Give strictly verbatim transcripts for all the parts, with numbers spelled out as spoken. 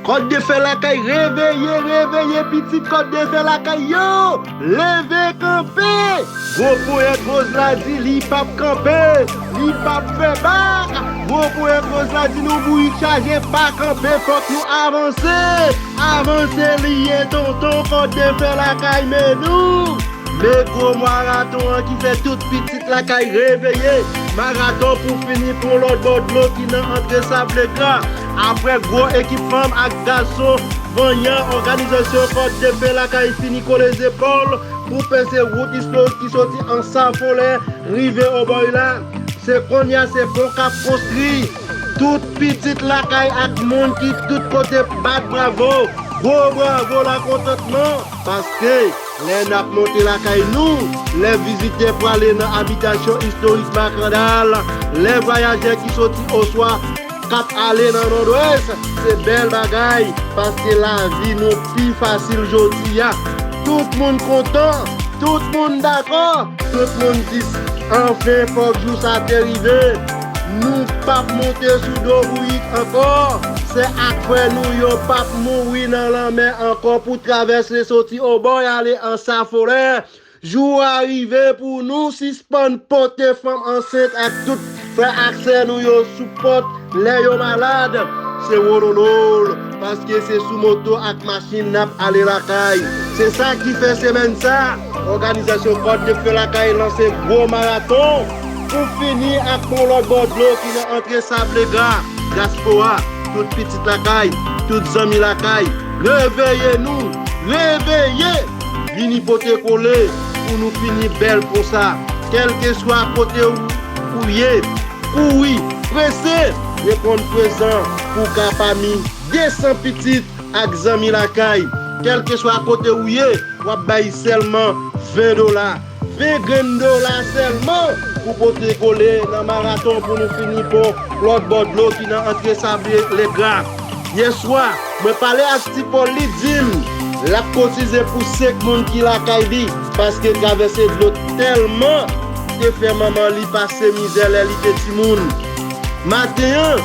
Kòdefè Lakay, reveye, reveye pitit Kòdefè Lakay yo! Leve kanpe! Gwo ponyèt woz la di li p ap kanpe, li p ap fè bak. Gwo ponyèt woz la di nou bourik chaje, pa kanpe, fòk nou avanse. Avanse li ye tonton, Kòdefè Lakay men nou. Men gwo maraton an ki fè tout pitit Lakay reveye. Maraton pou fini pou lòt bò dlo ki nan antre Sablegra. Apre gwo ekip fanm ak gason vanyan, òganizasyon Kòdefè Lakay fini kole zepòl pou pèse wout istorik ki soti Ansa Folè rive Obòy la. Se konnya se pon k ap konstwi. Tout pitit Lakay ak moun ki tout kote bat bravo. Gwo bravo lakontantman, paske lè n ap monte lakay nou, lè vizitè prale nan abitasyon istorik Makandal, lè vwayajè ki soti oswa k ap ale nan Nòdwès, se bèl bagay, paske lavi nou pi fasil jodi a. Tout moun kontan, tout moun dakò, tout moun di, anfen, fòk jou sa te rive. Nou p ap monte sou do bourik ankò. Sè ak frè nou yo p ap mouri nan lanmè ankò pou travèse soti Obòy ale Ansa Folè. Jou a rive pou nou sispann pote fanm ansent ak tout frè ak sè nou yo sou pòt lè yo malad. Se wololol, paske se sou moto ak machin n ap ale lakay. Se sa ki fè semèn sa, òganizasyon Kòdefè Lakay lanse gwo maraton pou fini ak yon lòt bò dlo ki nan antre Sablegra. Dyaspora, tout pitit Lakay, tout zanmi Lakay, reveye nou, reveye! Vini pote kole pou nou fini bèl konsa. Kèlkeswa kote ou, ou ye, kouri, prese, reponn prezan pou ka pami de san pitit ak zanmi Lakay. Kèlkeswa kote ou ye, w ap bay sèlman ven dola. Ven grenn dola sèlman pou pote kole nan maraton pou nou fini pon lòt bò dlo ki nan antre Sablegra. Yèswa, mwen pale ak Ti Pòl, li di m l ap kotize pou senk moun ki lakay li, paske travèse dlo tèlman te fè manman li pase mizè lè li te timoun. Maten an,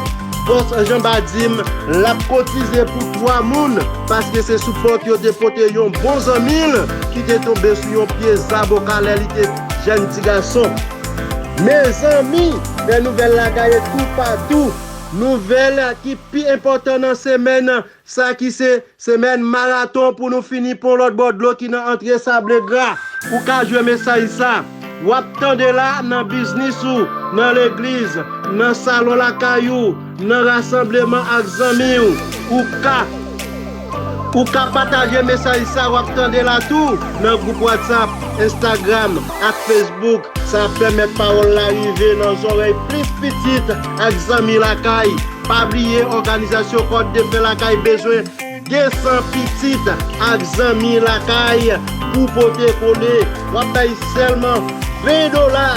bòs Janba di m l ap kotize pou twa moun, paske se sou pòt yo te pote yon bon zanmi l ki te tonbe sou yon pye zaboka lè li te jèn ti gason. Mezanmi, men nouvèl la gaye toupatou. Nouvèl ki pi enpòtan nan semèn sa ki se semèn maraton pou nou fini pon lòt bò dlo ki nan antre Sablegra. Ou ka jwe mesaj sa. W ap tande la nan biznis ou, nan legliz, nan salon lakay ou, nan rasanbleman ak zanmi w. Ou ka, ou ka pataje mesaj sa w ap tande la tou nan gwoup WhatsApp, Instagram ak Facebook. Sa ap pèmèt pawòl la rive nan zòrèy plis pitit ak zanmi lakay. Pa bliye, òganizasyon Kòdefè Lakay bezwen de san pitit ak zanmi lakay pou pote kole. W ap bay sèlman ven dola,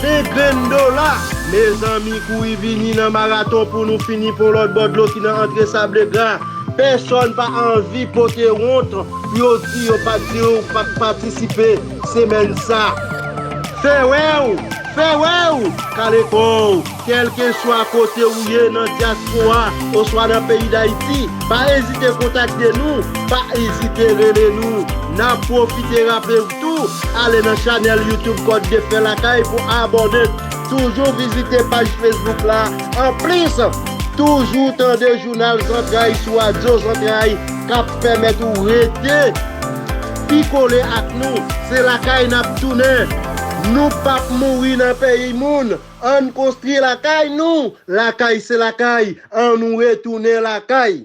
ven grenn dola. Mezanmi, kouri vini nan maraton pou nou fini pon lòt bò dlo ki nan antre Sablegra. Pèsòn pa anvi pote wont pou yo di yo pa t di yo pa t patisipe semèn sa. Fè wè w, fè wè w, kale kò w, kèlkeswa kote ou ye nan dyaspora oswa nan peyi Dayiti, pa ezite kontakte nou, pa ezite rele nou. N ap pwofite raple w tou, ale nan chanèl YouTube Kòdefè Lakay pou abòne. Toujou vizite paj Facebook la. Anplis, toujou tande jounal Zantray sou Radyo Zantray k ap pèmèt ou rete pi kole ak nou. Se lakay n ap tounen. Nou p ap mouri nan peyi moun. Ann konstwi lakay nou. Lakay se lakay. Ann nou retounen lakay.